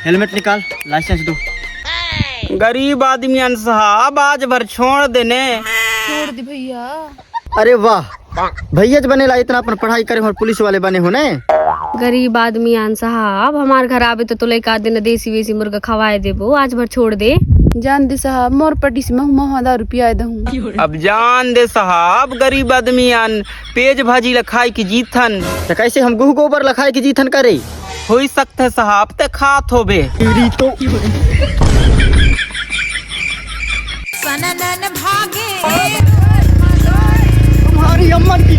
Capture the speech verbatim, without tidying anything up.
Helmet निकाल, licence दो। गरीब आदमी अन साहब, आज भर छोड़ देने। छोड़ दे भैया। अरे वाह, भैया च बने ला इतना अपन पढ़ाई करे हो, पुलिस वाले बने हो ने। गरीब आदमी अन साहब, हमार घर आबे तो तोला एक आध दिन देसी वेसी मुर्गा खवाए देबो, आज भर छोड़ दे। जान दे साहब, मोर पटी से महू महू दारू पियाए दहूं। अब जान दे साहब, गरीब आदमी अन पेज भाजी ल खाए के जीथन। त कैसे हम गुह गोबर ल खाए के जीथन करे? होई सकथे साहब, ते खात होबे। तेरी तो सननन भागे तुम्हारी अम्मन की